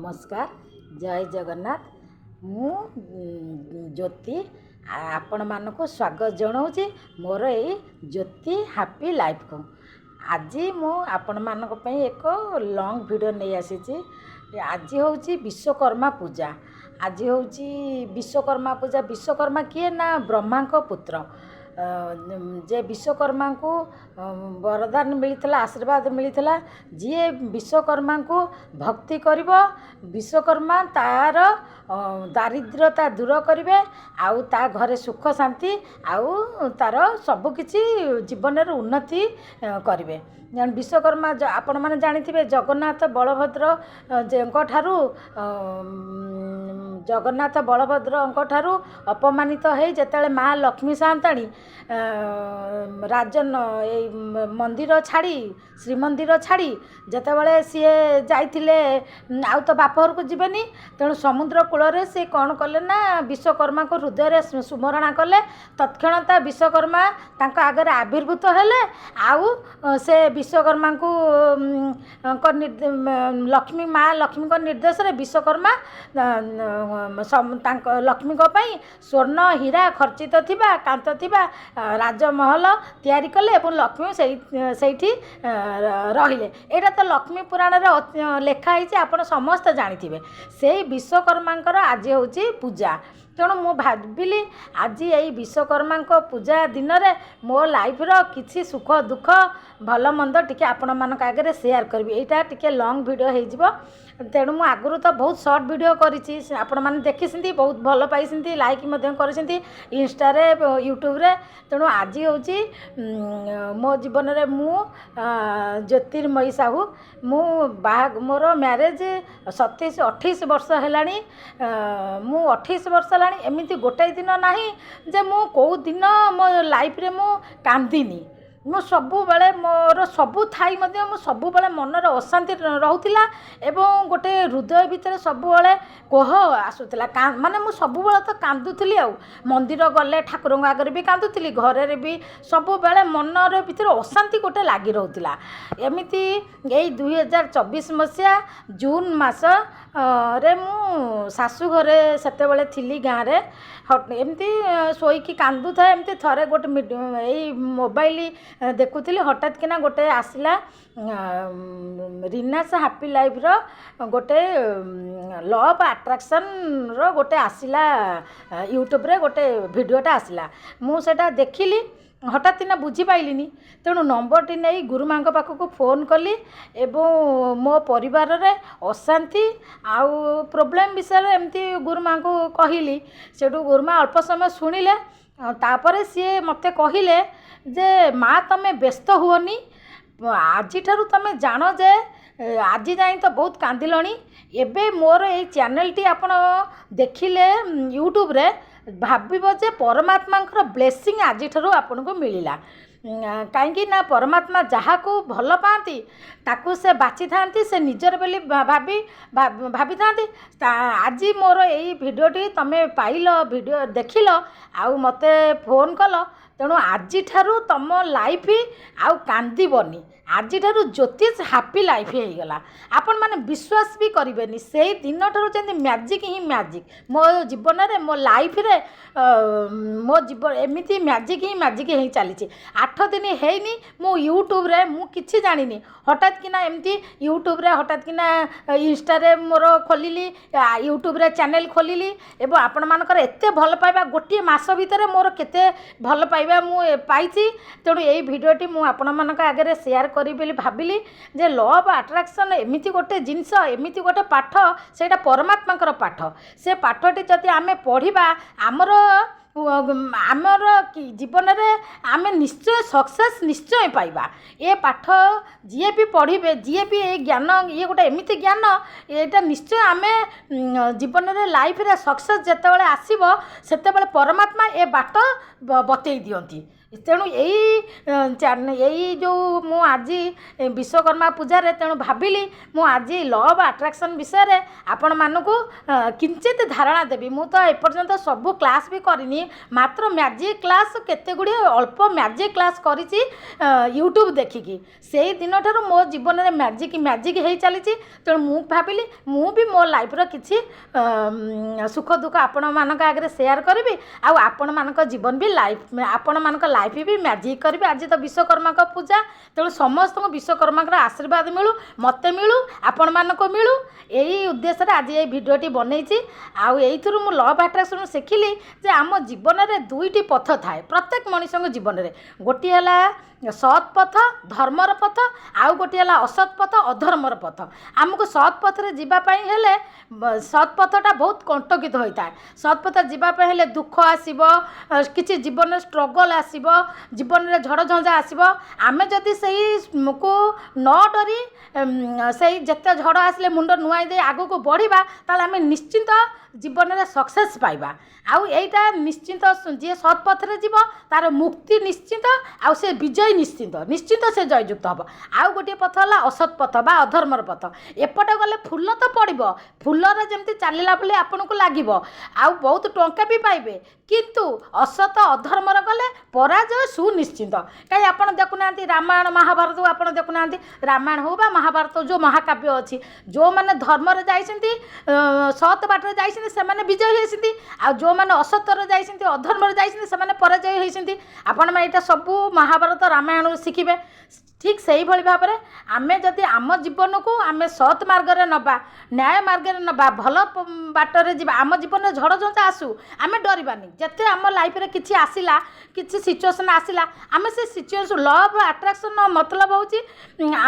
ନମସ୍କାର, ଜୟ ଜଗନ୍ନାଥ। ମୁଁ ଜ୍ୟୋତି ଆପଣମାନଙ୍କୁ ସ୍ୱାଗତ ଜଣାଉଛି ମୋର ଏଇ ଜ୍ୟୋତି ହାପି ଲାଇଫ୍କୁ। ଆଜି ମୁଁ ଆପଣମାନଙ୍କ ପାଇଁ ଏକ ଲଙ୍ଗ୍ ଭିଡ଼ିଓ ନେଇ ଆସିଛି। ଆଜି ହେଉଛି ବିଶ୍ୱକର୍ମା ପୂଜା। ଆଜି ହେଉଛି ବିଶ୍ୱକର୍ମା ପୂଜା। ବିଶ୍ୱକର୍ମା କିଏ ନା ବ୍ରହ୍ମାଙ୍କ ପୁତ୍ର, ଯେ ବିଶ୍ୱକର୍ମାଙ୍କୁ ବରଦାନ ମିଳିଥିଲା, ଆଶୀର୍ବାଦ ମିଳିଥିଲା, ଯିଏ ବିଶ୍ୱକର୍ମାଙ୍କୁ ଭକ୍ତି କରିବ, ବିଶ୍ୱକର୍ମା ତା'ର ଦାରିଦ୍ରତା ଦୂର କରିବେ ଆଉ ତା ଘରେ ସୁଖ ଶାନ୍ତି ଆଉ ତା'ର ସବୁକିଛି ଜୀବନରେ ଉନ୍ନତି କରିବେ। ବିଶ୍ୱକର୍ମା, ଆପଣମାନେ ଜାଣିଥିବେ, ଜଗନ୍ନାଥ ବଳଭଦ୍ର ଙ୍କଠାରୁ, ଜଗନ୍ନାଥ ବଳଭଦ୍ରଙ୍କ ଠାରୁ ଅପମାନିତ ହେଇ ଯେତେବେଳେ ମା ଲକ୍ଷ୍ମୀ ସାଆନ୍ତାଣୀ ରାଜନ ଏଇ ମନ୍ଦିର ଛାଡ଼ି, ଶ୍ରୀମନ୍ଦିର ଛାଡ଼ି ଯେତେବେଳେ ସିଏ ଯାଇଥିଲେ, ଆଉ ତ ବାପ ଘରକୁ ଯିବେନି, ତେଣୁ ସମୁଦ୍ର କୂଳରେ ସେ କ'ଣ କଲେ ନା ବିଶ୍ୱକର୍ମାଙ୍କ ହୃଦୟରେ ସୁମରଣା କଲେ। ତତ୍କ୍ଷଣାତ୍ ବିଶ୍ୱକର୍ମା ତାଙ୍କ ଆଗରେ ଆବିର୍ଭୂତ ହେଲେ ଆଉ ସେ ବିଶ୍ୱକର୍ମାଙ୍କୁ ଲକ୍ଷ୍ମୀ, ମା ଲକ୍ଷ୍ମୀଙ୍କ ନିର୍ଦ୍ଦେଶରେ ବିଶ୍ୱକର୍ମା ତାଙ୍କ ଲକ୍ଷ୍ମୀଙ୍କ ପାଇଁ ସ୍ୱର୍ଣ୍ଣ ହୀରା ଖଚିତ ଥିବା କାନ୍ଥ ଥିବା ରାଜମହଲ ତିଆରି କଲେ ଏବଂ ଲକ୍ଷ୍ମୀ ସେଇଠି ରହିଲେ। ଏଇଟା ତ ଲକ୍ଷ୍ମୀ ପୁରାଣରେ ଲେଖା ହେଇଛି, ଆପଣ ସମସ୍ତେ ଜାଣିଥିବେ। ସେଇ ବିଶ୍ୱକର୍ମାଙ୍କର ଆଜି ହେଉଛି ପୂଜା। ତେଣୁ ମୁଁ ଭାବିଲି, ଆଜି ଏଇ ବିଶ୍ୱକର୍ମାଙ୍କ ପୂଜା ଦିନରେ ମୋ ଲାଇଫ୍ର କିଛି ସୁଖ ଦୁଃଖ ଭଲ ମନ୍ଦ ଟିକେ ଆପଣମାନଙ୍କ ଆଗରେ ସେୟାର କରିବି। ଏଇଟା ଟିକେ ଲଙ୍ଗ୍ ଭିଡ଼ିଓ ହେଇଯିବ। ତେଣୁ ମୁଁ ଆଗରୁ ତ ବହୁତ ସର୍ଟ ଭିଡ଼ିଓ କରିଛି, ଆପଣମାନେ ଦେଖିଛନ୍ତି, ବହୁତ ଭଲ ପାଇଛନ୍ତି, ଲାଇକ୍ ମଧ୍ୟ କରିଛନ୍ତି ଇନଷ୍ଟାରେ, ୟୁଟ୍ୟୁବରେ। ତେଣୁ ଆଜି ହେଉଛି ମୋ ଜୀବନରେ, ମୁଁ ଜ୍ୟୋତିର୍ମୟୀ ସାହୁ। ମୁଁ ବାହା, ମୋର ମ୍ୟାରେଜ୍ 27 28 ବର୍ଷ ହେଲାଣି। ମୁଁ 28 ବର୍ଷ ହେଲାଣି, ଏମିତି ଗୋଟାଏ ଦିନ ନାହିଁ ଯେ ମୁଁ କେଉଁ ଦିନ ମୋ ଲାଇଫ୍ରେ ମୁଁ କାନ୍ଦିନି। ମୁଁ ସବୁବେଳେ, ମୋର ସବୁ ଥାଇ ମଧ୍ୟ ମୁଁ ସବୁବେଳେ ମନରେ ଅଶାନ୍ତି ରହୁଥିଲା ଏବଂ ଗୋଟେ ହୃଦୟ ଭିତରେ ସବୁବେଳେ କୋହ ଆସୁଥିଲା। ମାନେ ମୁଁ ସବୁବେଳେ ତ କାନ୍ଦୁଥିଲି, ଆଉ ମନ୍ଦିର ଗଲେ ଠାକୁରଙ୍କ ଆଗରେ ବି କାନ୍ଦୁଥିଲି, ଘରରେ ବି ସବୁବେଳେ ମନରେ ଭିତରେ ଅଶାନ୍ତି ଗୋଟେ ଲାଗି ରହୁଥିଲା। ଏମିତି ଏଇ 2024 ମସିହା ଜୁନ୍ ମାସରେ ମୁଁ ଶାଶୁଘରେ ସେତେବେଳେ ଥିଲି, ଗାଁରେ ଏମିତି ଶୋଇକି କାନ୍ଦୁଥାଏ। ଏମିତି ଥରେ ଗୋଟେ ଏଇ ମୋବାଇଲ ଦେଖୁଥିଲି, ହଠାତ୍ କିନା ଗୋଟେ ଆସିଲା, ରିନାସ୍ ହାପି ଲାଇଫ୍ର ଗୋଟେ ଲ ଅଫ୍ ଆଟ୍ରାକ୍ସନ୍ର ଗୋଟେ ଆସିଲା, ୟୁଟ୍ୟୁବରେ ଗୋଟେ ଭିଡ଼ିଓଟା ଆସିଲା। ମୁଁ ସେଇଟା ଦେଖିଲି, ହଠାତ୍ କିନା ବୁଝିପାଇଲିନି। ତେଣୁ ନମ୍ବରଟି ନେଇ ଗୁରୁମାଙ୍କ ପାଖକୁ ଫୋନ୍ କଲି ଏବଂ ମୋ ପରିବାରରେ ଅଶାନ୍ତି ଆଉ ପ୍ରୋବ୍ଲେମ୍ ବିଷୟରେ ଏମିତି ଗୁରୁମାଙ୍କୁ କହିଲି। ସେଇଠୁ ଗୁରୁମା ଅଳ୍ପ ସମୟ ଶୁଣିଲେ। ତାପରେ ସିଏ ମୋତେ କହିଲେ ଯେ, ମା, ତମେ ବ୍ୟସ୍ତ ହୁଅନି। ଆଜିଠାରୁ ତମେ ଜାଣ ଯେ ଆଜି ଯାଏଁ ତ ବହୁତ କାନ୍ଦିଲଣି, ଏବେ ମୋର ଏଇ ଚ୍ୟାନେଲ୍ଟି ଆପଣ ଦେଖିଲେ ୟୁଟ୍ୟୁବରେ, ଭାବିବ ଯେ ପରମାତ୍ମାଙ୍କର ବ୍ଲେସିଂ ଆଜିଠାରୁ ଆପଣଙ୍କୁ ମିଳିଲା। କାହିଁକି ନା ପରମାତ୍ମା ଯାହାକୁ ଭଲ ପାଆନ୍ତି, ତାକୁ ସେ ବାଛିଥାନ୍ତି, ସେ ନିଜର ବୋଲି ଭାବିଥାନ୍ତି। ଆଜି ମୋର ଏଇ ଭିଡ଼ିଓଟି ତମେ ପାଇଲ, ଭିଡ଼ିଓ ଦେଖିଲ ଆଉ ମୋତେ ଫୋନ୍ କଲ, ତେଣୁ ଆଜିଠାରୁ ତମ ଲାଇଫ୍ ଆଉ କାନ୍ଦିବନି। ଆଜିଠାରୁ ଜ୍ୟୋତିଷ ହାପି ଲାଇଫ୍ ହେଇଗଲା। ଆପଣମାନେ ବିଶ୍ୱାସ ବି କରିବେନି, ସେଇ ଦିନଠାରୁ ଯେମିତି ମ୍ୟାଜିକ୍ ହିଁ ମ୍ୟାଜିକ୍ ମୋ ଜୀବନରେ, ମୋ ଲାଇଫ୍ରେ, ମୋ ଜୀବନ ଏମିତି ମ୍ୟାଜିକ୍ ହିଁ ମ୍ୟାଜିକ୍ ହେଇ ଚାଲିଛି। 8 ଦିନ ହେଇନି, ମୁଁ ୟୁଟ୍ୟୁବରେ, ମୁଁ କିଛି ଜାଣିନି, ହଠାତ୍ କିନା ଏମିତି ୟୁଟ୍ୟୁବରେ, ହଠାତ୍ କିନା ଇନଷ୍ଟାରେ ମୋର ଖୋଲିଲି, ୟୁଟ୍ୟୁବରେ ଚ୍ୟାନେଲ୍ ଖୋଲିଲି ଏବଂ ଆପଣମାନଙ୍କର ଏତେ ଭଲ ପାଇବା, ଗୋଟିଏ ମାସ ଭିତରେ ମୋର କେତେ ଭଲ ପାଇବା ମୁଁ ପାଇଛି। ତେଣୁ ଏଇ ଭିଡ଼ିଓଟି ମୁଁ ଆପଣମାନଙ୍କ ଆଗରେ ସେୟାର କରିବି ବୋଲି ଭାବିଲି ଯେ ଲ ଅଫ୍ ଆଟ୍ରାକ୍ସନ୍ ଏମିତି ଗୋଟେ ଜିନିଷ, ଏମିତି ଗୋଟେ ପାଠ, ସେଇଟା ପରମାତ୍ମାଙ୍କର ପାଠ। ସେ ପାଠଟି ଯଦି ଆମେ ପଢ଼ିବା, ଆମର ଜୀବନରେ ଆମେ ନିଶ୍ଚୟ ସକ୍ସେସ୍ ନିଶ୍ଚୟ ପାଇବା। ଏ ପାଠ ଯିଏ ବି ପଢ଼ିବେ, ଯିଏ ବି ଏଇ ଜ୍ଞାନ, ଇଏ ଗୋଟେ ଏମିତି ଜ୍ଞାନ, ଏଇଟା ନିଶ୍ଚୟ ଆମେ ଜୀବନରେ, ଲାଇଫ୍ରେ ସକ୍ସେସ୍ ଯେତେବେଳେ ଆସିବ, ସେତେବେଳେ ପରମାତ୍ମା ଏ ବାଟ ବତେଇ ଦିଅନ୍ତି। ତେଣୁ ଏଇ ଯେଉଁ ମୁଁ ଆଜି ବିଶ୍ୱକର୍ମା ପୂଜାରେ ତେଣୁ ଭାବିଲି ମୁଁ ଆଜି ଲ ଅଫ୍ ଆଟ୍ରାକ୍ସନ୍ ବିଷୟରେ ଆପଣମାନଙ୍କୁ କିଞ୍ଚିତ ଧାରଣା ଦେବି। ମୁଁ ତ ଏପର୍ଯ୍ୟନ୍ତ ସବୁ କ୍ଲାସ୍ ବି କରିନି, ମାତ୍ର ମ୍ୟାଜିକ୍ କ୍ଲାସ୍ କେତେ ଗୁଡ଼ିଏ ଅଳ୍ପ ମ୍ୟାଜିକ୍ କ୍ଲାସ୍ କରିଛି ୟୁଟ୍ୟୁବ୍ ଦେଖିକି। ସେଇ ଦିନଠାରୁ ମୋ ଜୀବନରେ ମ୍ୟାଜିକ୍ ମ୍ୟାଜିକ୍ ହେଇ ଚାଲିଛି। ତେଣୁ ମୁଁ ଭାବିଲି ମୁଁ ବି ମୋ ଲାଇଫ୍ର କିଛି ସୁଖ ଦୁଃଖ ଆପଣମାନଙ୍କ ଆଗରେ ସେୟାର କରିବି, ଆଉ ଆପଣମାନଙ୍କ ଜୀବନ ବି ଲାଇଫ୍, ଆପଣମାନଙ୍କ ଲାଇଫ୍ ବି ମ୍ୟାଜିକ୍ କରିବି। ଆଜି ତ ବିଶ୍ୱକର୍ମାଙ୍କ ପୂଜା, ତେଣୁ ସମସ୍ତଙ୍କୁ ବିଶ୍ୱକର୍ମାଙ୍କର ଆଶୀର୍ବାଦ ମିଳୁ, ମୋତେ ମିଳୁ, ଆପଣମାନଙ୍କୁ ମିଳୁ, ଏଇ ଉଦ୍ଦେଶ୍ୟରେ ଆଜି ଏଇ ଭିଡ଼ିଓଟି ବନେଇଛି। ଆଉ ଏଇଥିରୁ ମୁଁ ଲ ଅଫ୍ ଆଟ୍ରାକ୍ସନ୍ ଶିଖିଲି ଯେ ଆମ ଜୀବନରେ ଦୁଇଟି ପଥ ଥାଏ ପ୍ରତ୍ୟେକ ମଣିଷଙ୍କ ଜୀବନରେ। ଗୋଟିଏ ହେଲା ସତ୍ ପଥ, ଧର୍ମର ପଥ, ଆଉ ଗୋଟିଏ ହେଲା ଅସତ୍ ପଥ, ଅଧର୍ମର ପଥ। ଆମକୁ ସତ୍ ପଥରେ ଯିବା ପାଇଁ ହେଲେ ସତ୍ ପଥଟା ବହୁତ କଣ୍ଟକିତ ହୋଇଥାଏ। ସତ୍ ପଥରେ ଯିବା ପାଇଁ ହେଲେ ଦୁଃଖ ଆସିବ, କିଛି ଜୀବନରେ ଷ୍ଟ୍ରଗଲ୍ ଆସିବ, ଜୀବନରେ ଝଡ଼ ଝଞ୍ଜା ଆସିବ। ଆମେ ଯଦି ସେଇକୁ ନ ଡରି ସେଇ ଯେତେ ଝଡ଼ ଆସିଲେ ମୁଣ୍ଡ ନୁଆଇଁ ଦେଇ ଆଗକୁ ବଢ଼ିବା, ତାହେଲେ ଆମେ ନିଶ୍ଚିନ୍ତ ଜୀବନରେ ସକ୍ସେସ୍ ପାଇବା। ଆଉ ଏଇଟା ନିଶ୍ଚିନ୍ତ, ଯିଏ ସତ୍ ପଥରେ ଯିବ ତାର ମୁକ୍ତି ନିଶ୍ଚିନ୍ତ, ଆଉ ସେ ବିଜୟ ନିଶ୍ଚିନ୍ତ, ନିଶ୍ଚିନ୍ତ ସେ ଜୟଯୁକ୍ତ ହେବ। ଆଉ ଗୋଟିଏ ପଥ ହେଲା ଅସତ୍ ପଥ ବା ଅଧର୍ମର ପଥ। ଏପଟେ ଗଲେ ଫୁଲ ତ ପଡ଼ିବ, ଫୁଲରେ ଯେମିତି ଚାଲିଲା ବୋଲି ଆପଣଙ୍କୁ ଲାଗିବ, ଆଉ ବହୁତ ଟଙ୍କା ବି ପାଇବେ, କିନ୍ତୁ ଅସତ ଅଧର୍ମର ଗଲେ ପରାଜୟ ସୁନିଶ୍ଚିନ୍ତ। କାହିଁ ଆପଣ ଦେଖୁନାହାନ୍ତି ରାମାୟଣ ମହାଭାରତକୁ? ଆପଣ ଦେଖୁନାହାନ୍ତି ରାମାୟଣ ହେଉ ବା ମହାଭାରତ, ଯେଉଁ ମହାକାବ୍ୟ ଅଛି, ଯେଉଁମାନେ ଧର୍ମରେ ଯାଇଛନ୍ତି, ସତ୍ ବାଟରେ ଯାଇଛନ୍ତି, ସେମାନେ ବିଜୟୀ ହେଇଛନ୍ତି, ଆଉ ଯେଉଁମାନେ ଅସତରେ ଯାଇଛନ୍ତି, ଅଧର୍ମରେ ଯାଇଛନ୍ତି, ସେମାନେ ପରାଜୟ ହେଇଛନ୍ତି। ଆପଣମାନେ ଏଇଟା ସବୁ ମହାଭାରତ ରାମାୟଣରୁ ଶିଖିବେ। ଠିକ୍ ସେଇଭଳି ଭାବରେ ଆମେ ଯଦି ଆମ ଜୀବନକୁ ଆମେ ସତ୍ ମାର୍ଗରେ ନେବା, ନ୍ୟାୟ ମାର୍ଗରେ ନେବା, ଭଲ ବାଟରେ ଯିବା, ଆମ ଜୀବନରେ ଝଡ଼ ଝଞ୍ଜା ଆସୁ, ଆମେ ଡରିବାନି। ଯେତେ ଆମ ଲାଇଫ୍ରେ କିଛି ଆସିଲା, କିଛି ସିଚୁଏସନ୍ ଆସିଲା, ଆମେ ସେ ସିଚୁଏସନ୍, ଲ ଅଫ୍ ଆଟ୍ରାକ୍ସନ୍ ମତଲବ ହେଉଛି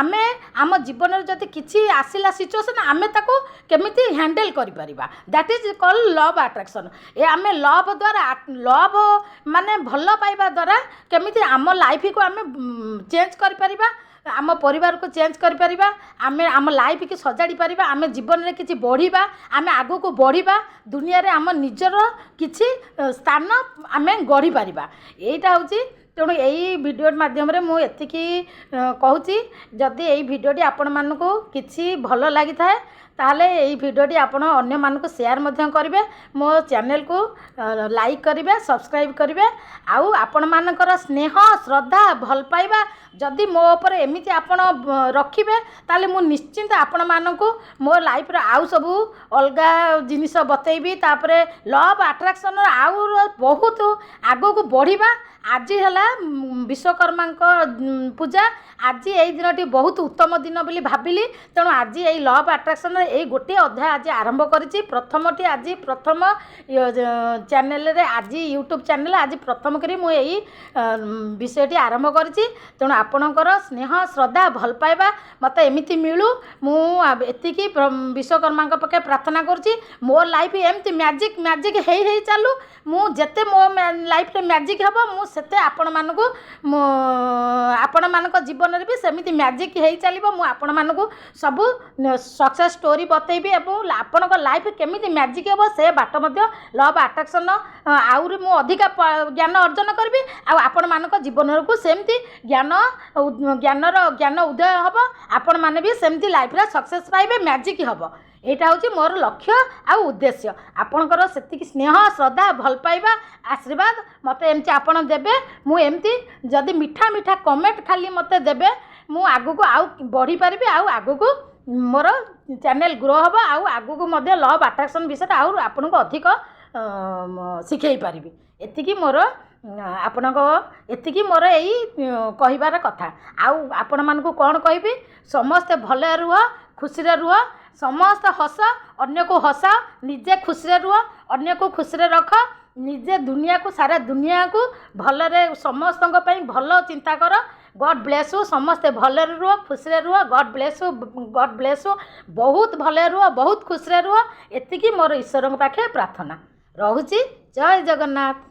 ଆମେ ଆମ ଜୀବନରେ ଯଦି କିଛି ଆସିଲା ସିଚୁଏସନ୍, ଆମେ ତାକୁ କେମିତି ହ୍ୟାଣ୍ଡେଲ୍ କରିପାରିବା। That is call law of attraction. ଏ ଆମେ ଲଭ୍ ଦ୍ୱାରା, ଲଭ୍ ମାନେ ଭଲ ପାଇବା ଦ୍ୱାରା କେମିତି ଆମ ଲାଇଫକୁ ଆମେ ଚେଞ୍ଜ କରିପାରିବା, ଆମ ପରିବାରକୁ ଚେଞ୍ଜ କରିପାରିବା, ଆମେ ଆମ ଲାଇଫ୍କି ସଜାଡ଼ି ପାରିବା, ଆମେ ଜୀବନରେ କିଛି ବଢ଼ିବା, ଆମେ ଆଗକୁ ବଢ଼ିବା, ଦୁନିଆରେ ଆମ ନିଜର କିଛି ସ୍ଥାନ ଆମେ ଗଢ଼ିପାରିବା। ଏଇଟା ହେଉଛି। ତେଣୁ ଏଇ ଭିଡ଼ିଓ ମାଧ୍ୟମରେ ମୁଁ ଏତିକି କହୁଛି, ଯଦି ଏଇ ଭିଡ଼ିଓଟି ଆପଣମାନଙ୍କୁ କିଛି ଭଲ ଲାଗିଥାଏ, ତାହେଲେ ଏଇ ଭିଡ଼ିଓଟି ଆପଣ ଅନ୍ୟମାନଙ୍କୁ ସେୟାର ମଧ୍ୟ କରିବେ, ମୋ ଚ୍ୟାନେଲକୁ ଲାଇକ୍ କରିବେ, ସବସ୍କ୍ରାଇବ୍ କରିବେ। ଆଉ ଆପଣମାନଙ୍କର ସ୍ନେହ, ଶ୍ରଦ୍ଧା, ଭଲ ପାଇବା ଯଦି ମୋ ଉପରେ ଏମିତି ଆପଣ ରଖିବେ, ତାହେଲେ ମୁଁ ନିଶ୍ଚିନ୍ତ ଆପଣମାନଙ୍କୁ ମୋ ଲାଇଫ୍ର ଆଉ ସବୁ ଅଲଗା ଜିନିଷ ବତେଇବି। ତାପରେ ଲ ଅଫ୍ ଆଟ୍ରାକ୍ସନ୍ର ଆଉ ବହୁତ ଆଗକୁ ବଢ଼ିବା। ଆଜି ହେଲା ବିଶ୍ୱକର୍ମାଙ୍କ ପୂଜା। ଆଜି ଏଇ ଦିନଟି ବହୁତ ଉତ୍ତମ ଦିନ ବୋଲି ଭାବିଲି। ତେଣୁ ଆଜି ଏଇ ଲ ଅଫ୍ ଆଟ୍ରାକ୍ସନ୍ର ଏଇ ଗୋଟିଏ ଅଧ୍ୟାୟ ଆଜି ଆରମ୍ଭ କରିଛି। ପ୍ରଥମଟି ଆଜି ପ୍ରଥମ ଚ୍ୟାନେଲରେ, ଆଜି ୟୁଟ୍ୟୁବ୍ ଚ୍ୟାନେଲ୍ ଆଜି ପ୍ରଥମ କରି ମୁଁ ଏଇ ବିଷୟଟି ଆରମ୍ଭ କରିଛି। ତେଣୁ ଆପଣଙ୍କର ସ୍ନେହ, ଶ୍ରଦ୍ଧା, ଭଲ ପାଇବା ମୋତେ ଏମିତି ମିଳୁ, ମୁଁ ଏତିକି ବିଶ୍ୱକର୍ମାଙ୍କ ପାଖେ ପ୍ରାର୍ଥନା କରୁଛି। ମୋ ଲାଇଫ୍ ଏମିତି ମ୍ୟାଜିକ୍ ମ୍ୟାଜିକ୍ ହେଇ ହେଇ ଚାଲୁ। ମୁଁ ଯେତେ ମୋ ଲାଇଫ୍ରେ ମ୍ୟାଜିକ୍ ହେବ, ମୁଁ ସେତେ ଆପଣମାନଙ୍କୁ, ମୁଁ ଆପଣମାନଙ୍କ ଜୀବନରେ ବି ସେମିତି ମ୍ୟାଜିକ୍ ହେଇ ଚାଲିବ। ମୁଁ ଆପଣମାନଙ୍କୁ ସବୁ ସକ୍ସେସ୍ ଷ୍ଟୋରି ବତେଇବି ଏବଂ ଆପଣଙ୍କ ଲାଇଫ୍ କେମିତି ମ୍ୟାଜିକ୍ ହେବ ସେ ବାଟ ମଧ୍ୟ ଲ ଅଫ୍ ଆଟ୍ରାକ୍ସନ୍ ଆହୁରି ମୁଁ ଅଧିକା ଜ୍ଞାନ ଅର୍ଜନ କରିବି, ଆଉ ଆପଣମାନଙ୍କ ଜୀବନକୁ ସେମିତି ଜ୍ଞାନ ଉଦୟ ହେବ, ଆପଣମାନେ ବି ସେମିତି ଲାଇଫ୍ରେ ସକ୍ସେସ୍ ପାଇବେ, ମ୍ୟାଜିକ୍ ହେବ। ଏଇଟା ହେଉଛି ମୋର ଲକ୍ଷ୍ୟ ଆଉ ଉଦ୍ଦେଶ୍ୟ। ଆପଣଙ୍କର ସେତିକି ସ୍ନେହ, ଶ୍ରଦ୍ଧା, ଭଲ ପାଇବା, ଆଶୀର୍ବାଦ ମୋତେ ଏମିତି ଆପଣ ଦେବେ। ମୁଁ ଏମିତି ଯଦି ମିଠା ମିଠା କମେଣ୍ଟ ଖାଲି ମୋତେ ଦେବେ, ମୁଁ ଆଗକୁ ଆଉ ବଢ଼ିପାରିବି, ଆଉ ଆଗକୁ ମୋର ଚ୍ୟାନେଲ୍ ଗ୍ରୋ ହେବ, ଆଉ ଆଗକୁ ମଧ୍ୟ ଲ ଅଫ୍ ଆଟ୍ରାକ୍ସନ୍ ବିଷୟରେ ଆଉ ଆପଣଙ୍କୁ ଅଧିକ ଶିଖେଇ ପାରିବି। ଏତିକି ମୋର ଆପଣଙ୍କ, ଏତିକି ମୋର ଏଇ କହିବାର କଥା। ଆଉ ଆପଣମାନଙ୍କୁ କ'ଣ କହିବି? ସମସ୍ତେ ଭଲରେ ରୁହ, ଖୁସିରେ ରୁହ, ସମସ୍ତେ ହସ, ଅନ୍ୟକୁ ହସାଅ, ନିଜେ ଖୁସିରେ ରୁହ, ଅନ୍ୟକୁ ଖୁସିରେ ରଖ, ନିଜେ ଦୁନିଆକୁ, ସାରା ଦୁନିଆକୁ ଭଲରେ, ସମସ୍ତଙ୍କ ପାଇଁ ଭଲ ଚିନ୍ତା କର। God bless you. ସମସ୍ତେ ଭଲରେ ରୁହ, ଖୁସିରେ ରୁହ। God bless you, God bless you. ବହୁତ ଭଲରେ ରୁହ, ବହୁତ ଖୁସିରେ ରୁହ, ଏତିକି ମୋର ଈଶ୍ୱରଙ୍କ ପାଖେ ପ୍ରାର୍ଥନା ରହୁଛି। ଜୟ ଜଗନ୍ନାଥ।